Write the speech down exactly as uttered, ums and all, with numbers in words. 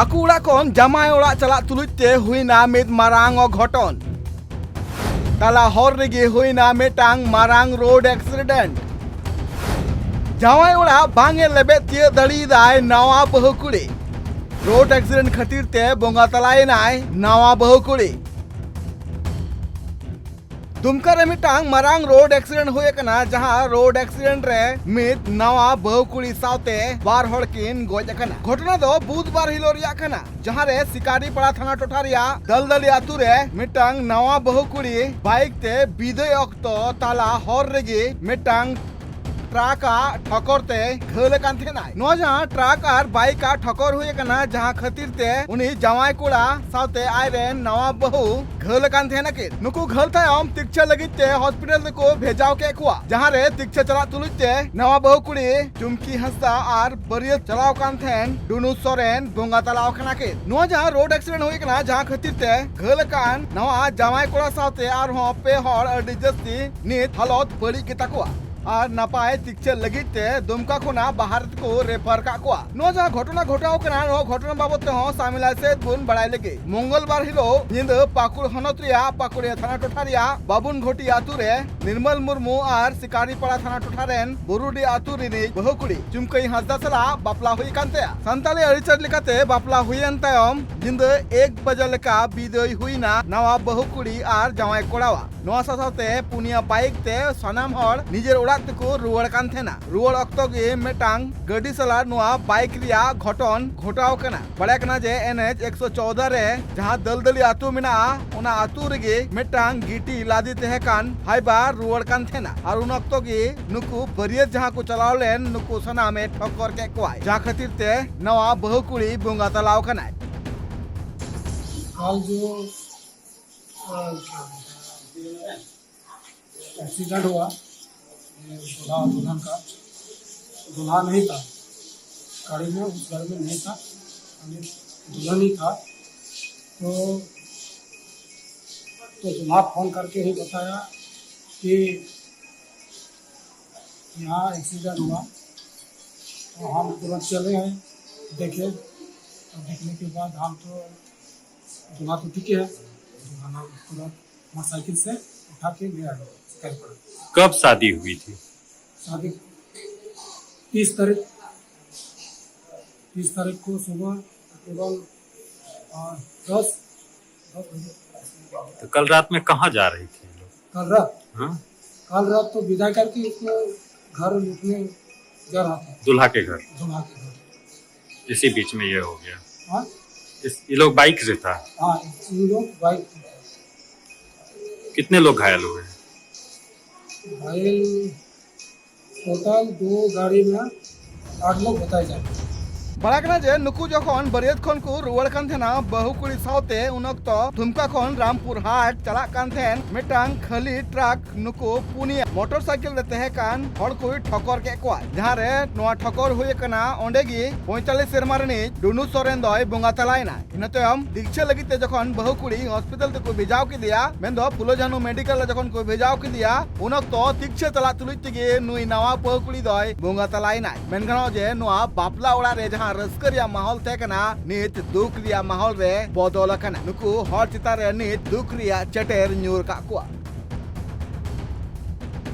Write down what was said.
ᱟᱠᱚ ᱚᱲᱟᱜ ᱠᱷᱚᱱ ᱡᱟᱢᱟᱭ ᱚᱲᱟᱜ ᱪᱟᱞᱟᱜ ᱛᱩᱞᱩᱡ ᱛᱮ ᱦᱩᱭᱱᱟ ᱢᱤᱫ ᱢᱟᱨᱟᱝ ᱚᱜᱷᱚᱴᱚᱱ᱾ ᱛᱟᱞᱟ ᱦᱚᱨ ᱨᱮᱜᱮ ᱦᱩᱭᱱᱟ ᱢᱤᱫᱴᱟᱝ ᱢᱟᱨᱟᱝ ᱨᱳᱰ ᱮᱠᱥᱤᱰᱮᱱᱴ᱾ ᱡᱟᱶᱟᱭ ᱚᱲᱟᱜ ᱵᱟᱝ ᱮ ᱞᱮᱵᱮᱫ ᱛᱤᱭᱟᱹᱜ ᱫᱟᱲᱮᱭᱟᱫᱟᱭ ᱱᱟᱣᱟ ᱵᱟᱹᱦᱩ ᱠᱩᱲᱤ᱾ ᱨᱳᱰ ᱮᱠᱥᱤᱰᱮᱱᱴ ᱠᱷᱟᱹᱛᱤᱨ ᱛᱮ ᱵᱚᱸᱜᱟ ᱛᱟᱞᱟᱭᱮᱱᱟᱭ ᱱᱟᱣᱟ ᱵᱟᱹᱦᱩ ᱠᱩᱲᱤ᱾ ᱫᱩᱢᱠᱟ ᱨᱮ ᱢᱤᱫᱴᱟᱝ ᱢᱟᱨᱟᱝ ᱨᱳᱰ ᱮᱠᱥᱤᱰᱮᱱᱴ ᱦᱩᱭ ᱟᱠᱟᱱᱟ, ᱡᱟᱦᱟᱸ ᱨᱳᱰ ᱮᱠᱥᱤᱰᱮᱱᱴ ᱨᱮ ᱢᱤᱫ ᱱᱟᱣᱟ ᱵᱟᱹᱦᱩ ᱠᱩᱲᱤ ᱥᱟᱶᱛᱮ ᱵᱟᱨ ᱦᱚᱲ ᱠᱤᱱ ᱜᱚᱡ ᱟᱠᱟᱱᱟ᱾ ᱜᱷᱚᱴᱚᱱᱟ ᱫᱚ ᱵᱩᱫᱷᱵᱟᱨ ᱦᱤᱞᱳᱜ ᱨᱮᱭᱟᱜ ᱠᱟᱱᱟ, ᱡᱟᱦᱟᱸ ᱨᱮ ᱥᱤᱠᱟᱨᱤᱯᱟᱲᱟ ᱛᱷᱟᱱᱟ ᱴᱚᱴᱷᱟ ᱨᱮᱭᱟᱜ ᱫᱟᱞᱫᱟᱞᱤ ᱟᱛᱳ ᱨᱮ ᱢᱤᱫᱴᱟᱝ ᱱᱟᱣᱟ ᱵᱟᱹᱦᱩ ᱠᱩᱲᱤ ᱵᱟᱭᱤᱠ ᱛᱮ ᱵᱤᱫᱟᱹᱭ ᱚᱠᱛᱚ ᱛᱟᱞᱟ ᱦᱚᱨ ᱨᱮᱜᱮ ᱢᱤᱫᱴᱟᱝ ᱴᱨᱟᱠ ᱟᱜ ᱴᱷᱚᱠᱚᱨ ᱛᱮ ᱜᱷᱟᱹᱞ ᱟᱠᱟᱱ ᱛᱟᱦᱮᱱᱟᱭ᱾ ᱱᱚᱣᱟ ᱡᱟᱦᱟᱸ ᱴᱨᱟᱠ ᱟᱨ ᱵᱟᱭᱤᱠ ᱟᱜ ᱴᱷᱚᱠᱚᱨ ᱦᱩᱭ ᱟᱠᱟᱱᱟ, ᱡᱟᱦᱟᱸ ᱠᱷᱟᱹᱛᱤᱨ ᱛᱮ ᱩᱱᱤ ᱡᱟᱶᱟᱭ ᱠᱚᱲᱟ ᱥᱟᱶᱛᱮ ᱟᱡᱨᱮᱱ ᱱᱟᱣᱟ ᱵᱟᱹᱦᱩ ᱜᱷᱟᱹᱞ ᱟᱠᱟᱱ ᱛᱟᱦᱮᱱᱟ ᱠᱤᱱ᱾ ᱱᱩᱠᱩ ᱜᱷᱟᱹᱞ ᱛᱟᱭᱚᱢ ᱛᱤᱠᱪᱷᱟᱹ ᱞᱟᱹᱜᱤᱫ ᱛᱮ ᱦᱚᱥᱯᱤᱴᱟᱞ ᱨᱮᱠᱚ ᱵᱷᱮᱡᱟᱣ ᱠᱮᱫ ᱠᱚᱣᱟ, ᱡᱟᱦᱟᱸ ᱨᱮ ᱛᱤᱠᱪᱷᱟᱹ ᱪᱟᱞᱟᱜ ᱛᱩᱞᱩᱡ ᱛᱮ ᱱᱟᱣᱟ ᱵᱟᱹᱦᱩ ᱠᱩᱲᱤ ᱪᱩᱢᱠᱤ ᱦᱟᱸᱥᱫᱟ ᱟᱨ ᱵᱟᱹᱨᱭᱟᱹᱛ ᱪᱟᱞᱟᱣ ᱠᱟᱱ ᱛᱟᱦᱮᱱ ᱰᱩᱱᱩ ᱥᱚᱨᱮᱱ ᱵᱚᱸᱜᱟ ᱛᱟᱞᱟᱣ ᱟᱠᱟᱱᱟ ᱠᱤᱱ᱾ ᱱᱚᱣᱟ ᱡᱟᱦᱟᱸ ᱨᱳᱰ ᱮᱠᱥᱤᱰᱮᱱᱴ ᱦᱩᱭ ᱟᱠᱟᱱᱟ, ᱡᱟᱦᱟᱸ ᱠᱷᱟᱹᱛᱤᱨ ᱛᱮ ᱜᱷᱟᱹᱞ ᱟᱠᱟᱱ ᱱᱟᱣᱟ ᱡᱟᱶᱟᱭ ᱠᱚᱲᱟ ᱥᱟᱶᱛᱮ ᱟᱨᱦᱚᱸ ᱯᱮ ᱦᱚᱲ ᱟᱹᱰᱤ ᱡᱟᱹᱥᱛᱤ ᱱᱤᱛ ᱦᱟᱞᱚᱛ ᱵᱟᱹᱲᱤᱡ ᱜᱮᱛᱟ ᱠᱚᱣᱟ ᱟᱨ ᱱᱟᱯᱟᱭ ᱛᱤᱠᱪᱷᱟᱹ ᱞᱟᱹᱜᱤᱫ ᱛᱮ ᱫᱩᱢᱠᱟ ᱠᱷᱚᱱᱟᱜ ᱵᱟᱦᱟᱨ ᱛᱮᱠᱚ ᱨᱮᱯᱷᱟᱨ ᱠᱟᱜ ᱠᱚᱣᱟ᱾ ᱱᱚᱣᱟ ᱡᱟᱦᱟᱸ ᱜᱷᱚᱴᱚᱱᱟ ᱜᱷᱚᱴᱟᱣ ᱠᱟᱱᱟ, ᱱᱚᱣᱟ ᱜᱷᱚᱴᱚᱱᱟ ᱵᱟᱵᱚᱫ ᱛᱮᱦᱚᱸ ᱥᱟᱢᱤᱞᱟᱭ ᱥᱮᱫ ᱵᱚᱱ ᱵᱟᱲᱟᱭ ᱞᱮᱜᱮ᱾ ᱢᱚᱝᱜᱚᱞᱵᱟᱨ ᱦᱤᱞᱳᱜ ᱧᱤᱫᱟᱹ ᱯᱟᱹᱠᱩᱲ ᱦᱚᱱᱚᱛ ᱨᱮᱭᱟᱜ ᱯᱟᱹᱠᱩᱲᱤᱭᱟᱹ ᱛᱷᱟᱱᱟ ᱴᱚᱴᱷᱟ ᱨᱮᱭᱟᱜ ᱵᱟᱵᱩᱱ ᱜᱷᱚᱴᱤ ᱟᱛᱳ ᱨᱮ ᱱᱤᱨᱢᱚᱞ ᱢᱩᱨᱢᱩ ᱟᱨ ᱥᱤᱠᱟᱨᱤᱯᱟᱲᱟ ᱛᱷᱟᱱᱟ ᱴᱚᱴᱷᱟ ᱨᱮᱱ ᱵᱩᱨᱩᱰᱤ ᱟᱛᱳ ᱨᱤᱱᱤᱡ ᱵᱟᱹᱦᱩ ᱠᱩᱲᱤ ᱪᱩᱢᱠᱟᱹᱭ ᱦᱟᱸᱥᱫᱟ ᱥᱟᱞᱟᱜ ᱵᱟᱯᱞᱟ ᱦᱩᱭ ᱟᱠᱟᱱ ᱛᱟᱭᱟ᱾ ᱥᱟᱱᱛᱟᱲᱤ ᱟᱹᱨᱤᱪᱟᱹᱞᱤ ᱞᱮᱠᱟᱛᱮ ᱵᱟᱯᱞᱟ ᱦᱩᱭᱮᱱ ᱛᱟᱭᱚᱢ ᱧᱤᱫᱟᱹ ᱮᱠ ᱵᱟᱡᱟ ᱞᱮᱠᱟ ᱵᱤᱫᱟᱹᱭ ᱦᱩᱭᱱᱟ ᱱᱟᱣᱟ ᱵᱟᱹᱦᱩ ᱠᱩᱲᱤ ᱟᱨ ᱡᱟᱶᱟᱭ ᱠᱚᱲᱟᱣᱟᱜ᱾ ᱱᱚᱣᱟ ᱥᱟᱶ ᱥᱟᱶᱛᱮ ᱯᱩᱱᱭᱟ ᱵᱟᱭᱤᱠ ᱛᱮ ᱥᱟᱱᱟᱢ ᱦᱚᱲ ᱱᱤᱡᱮᱨ ᱚᱲᱟᱜ ᱛᱮᱠᱚ ᱨᱩᱣᱟᱹᱲ ᱠᱟᱱ ᱛᱟᱦᱮᱱᱟ᱾ ᱨᱩᱣᱟᱹᱲ ᱚᱠᱛᱚ ᱜᱮ ᱢᱤᱫᱴᱟᱝ ᱜᱟᱹᱰᱤ ᱥᱟᱞᱟᱜ ᱱᱚᱣᱟ ᱵᱟᱭᱤᱠ ᱨᱮᱭᱟᱜ ᱜᱷᱚᱴᱚᱱ ᱜᱷᱚᱴᱟᱣ ᱠᱟᱱᱟ᱾ ᱵᱟᱲᱟᱭ ᱠᱟᱱᱟ ᱡᱮ ᱮᱱ ᱮᱪ ᱮᱠᱥᱚ ᱪᱳᱣᱫᱟ ᱨᱮ ᱡᱟᱦᱟᱸ ᱫᱟᱹᱞᱫᱟᱹᱞᱤ ᱟᱹᱛᱩ ᱢᱮᱱᱟᱜᱼᱟ, ᱚᱱᱟ ᱟᱹᱛᱩ ᱨᱮᱜᱮ ᱢᱤᱫᱴᱟᱝ ᱜᱤᱴᱤ ᱞᱟᱫᱮ ᱛᱟᱦᱮᱸ ᱠᱟᱱ ᱦᱟᱭᱵᱟ ᱨᱩᱣᱟᱹᱲ ᱠᱟᱱ ᱛᱟᱦᱮᱱᱟ᱾ ᱟᱨ ᱩᱱ ᱚᱠᱛᱚ ᱜᱮ ᱱᱩᱠᱩ ᱵᱟᱹᱨᱭᱟᱹᱛ ᱡᱟᱦᱟᱸ ᱠᱚ ᱪᱟᱞᱟᱣ ᱞᱮᱱ, ᱱᱩᱠᱩ ᱥᱟᱱᱟᱢᱮ ᱴᱷᱚᱠᱚᱨ ᱠᱮᱫ ᱠᱚᱣᱟᱭ, ᱡᱟᱦᱟᱸ ᱠᱷᱟᱹᱛᱤᱨ ᱛᱮ ᱱᱟᱣᱟ ᱵᱟᱹᱦᱩ ᱠᱩᱲᱤ ᱵᱚᱸᱜᱟ ᱛᱟᱞᱟᱣ ᱠᱟᱱᱟᱭ᱾ कल जो एक्सीडेंट हुआ, दूल्हा दुल्हन का, दूल्हा नहीं था गाड़ी में, उस घर में नहीं था, खाली दुल्हन ही था। तो तो दूल्हा फोन करके ही बताया कि यहाँ एक्सीडेंट हुआ। तो हम तुरंत चले हैं, देखे तो देखने के बाद हम तो दूल्हा को टिके हैं, दूल्हा नाम तुरंत मोटरसाइकिल से उठा के ले आए शिकारीपाड़ा। कब शादी हुई थी? शादी तीस तारीख, तीस तारीख को सुबह तकरीबन, आ, दस, दस बजे। तो कल रात में कहाँ जा रही थी ये लोग? कल रात? हाँ। कल रात तो विदा करके इसको घर लौटने जा रहा था। दूल्हा के घर? दूल्हा के घर। इसी बीच में ये हो गया। हाँ। इस, ये लोग बाइक से था? हाँ, ये लोग बाइक से था। कितने लोग घायल हुए हैं? घायल टोटल दो गाड़ी में आठ लोग बताए जा रहे हैं। ᱵᱟᱲᱟᱭ ᱠᱟᱱᱟ ᱡᱮ ᱱᱩᱠᱩ ᱡᱚᱠᱷᱚᱱ ᱵᱟᱹᱨᱭᱟᱹᱛ ᱠᱷᱚᱱ ᱠᱚ ᱨᱩᱣᱟᱹᱲ ᱠᱟᱱ ᱛᱟᱦᱮᱱᱟ ᱵᱟᱹᱦᱩ ᱠᱩᱲᱤ ᱥᱟᱶᱛᱮ, ᱩᱱ ᱚᱠᱛᱚ ᱫᱩᱢᱠᱟ ᱠᱷᱚᱱ ᱨᱟᱢᱯᱩᱨ ᱦᱟᱴ ᱪᱟᱞᱟᱜ ᱠᱟᱱ ᱛᱟᱦᱮᱱ ᱢᱤᱫᱴᱟᱝ ᱠᱷᱟᱹᱞᱤ ᱴᱨᱟᱠ ᱱᱩᱠᱩ ᱯᱩᱱᱭᱟᱹ ᱢᱚᱴᱚᱨ ᱥᱟᱭᱠᱮᱞ ᱨᱮ ᱛᱟᱦᱮᱸ ᱠᱟᱱ ᱦᱚᱲ ᱠᱚᱭ ᱴᱷᱚᱠᱚᱨ ᱠᱮᱫ ᱠᱚᱣᱟ, ᱡᱟᱦᱟᱸ ᱨᱮ ᱱᱚᱣᱟ ᱴᱷᱚᱠᱚᱨ ᱦᱩᱭ ᱟᱠᱟᱱᱟ᱾ ᱚᱸᱰᱮ ᱜᱮ ᱯᱚᱸᱭᱛᱟᱞᱞᱤᱥ ᱥᱮᱨᱢᱟ ᱨᱤᱱᱤᱡ ᱰᱩᱱᱩ ᱥᱚᱨᱮᱱ ᱫᱚᱭ ᱵᱚᱸᱜᱟ ᱛᱟᱞᱟᱭᱮᱱᱟ᱾ ᱤᱱᱟᱹ ᱛᱟᱭᱚᱢ ᱛᱤᱠᱪᱷᱟᱹ ᱞᱟᱹᱜᱤᱫ ᱛᱮ ᱡᱚᱠᱷᱚᱱ ᱵᱟᱹᱦᱩ ᱠᱩᱲᱤ ᱦᱚᱥᱯᱤᱴᱟᱞ ᱛᱮᱠᱚ ᱵᱷᱮᱡᱟᱣ ᱠᱮᱫᱮᱭᱟ, ᱢᱮᱱᱫᱚ ᱯᱷᱩᱞᱳ ᱡᱷᱟᱱᱩ ᱢᱮᱰᱤᱠᱮᱞ ᱨᱮ ᱡᱚᱠᱷᱚᱱ ᱠᱚ ᱵᱷᱮᱡᱟᱣ ᱠᱮᱫᱮᱭᱟ, ᱩᱱ ᱚᱠᱛᱚ ᱛᱤᱠᱪᱷᱟᱹ ᱪᱟᱞᱟᱜ ᱛᱩᱞᱩᱡ ᱛᱮᱜᱮ ᱱᱩᱭ ᱱᱟᱣᱟ ᱵᱟᱹᱦᱩ ᱠᱩᱲᱤ ᱫᱚᱭ ᱵᱚᱸᱜᱟ ᱛᱟᱞᱟᱭᱮᱱᱟᱭ᱾ ᱢᱮᱱ ᱜᱟᱱᱚᱜᱼᱟ ᱡᱮ ᱱᱚᱣᱟ ᱵᱟᱯᱞᱟ ᱚᱲᱟᱜ ᱨᱮ ᱡᱟᱦᱟᱸ ᱨᱟᱹᱥᱠᱟᱹ ᱨᱮᱭᱟᱜ ᱢᱟᱦᱚᱞ ᱛᱟᱦᱮᱸ ᱠᱟᱱᱟ, ᱱᱤᱛ ᱫᱩᱠ ᱨᱮᱭᱟᱜ ᱢᱟᱦᱚᱞ ᱨᱮ ᱵᱚᱫᱚᱞ ᱟᱠᱟᱱᱟ᱾ ᱱᱩᱠᱩ ᱦᱚᱲ ᱪᱮᱛᱟᱱ ᱨᱮ ᱱᱤᱛ ᱫᱩᱠ ᱨᱮᱭᱟᱜ ᱪᱮᱴᱮᱨ ᱧᱩᱨ ᱟᱠᱟᱫ ᱠᱚᱣᱟ᱾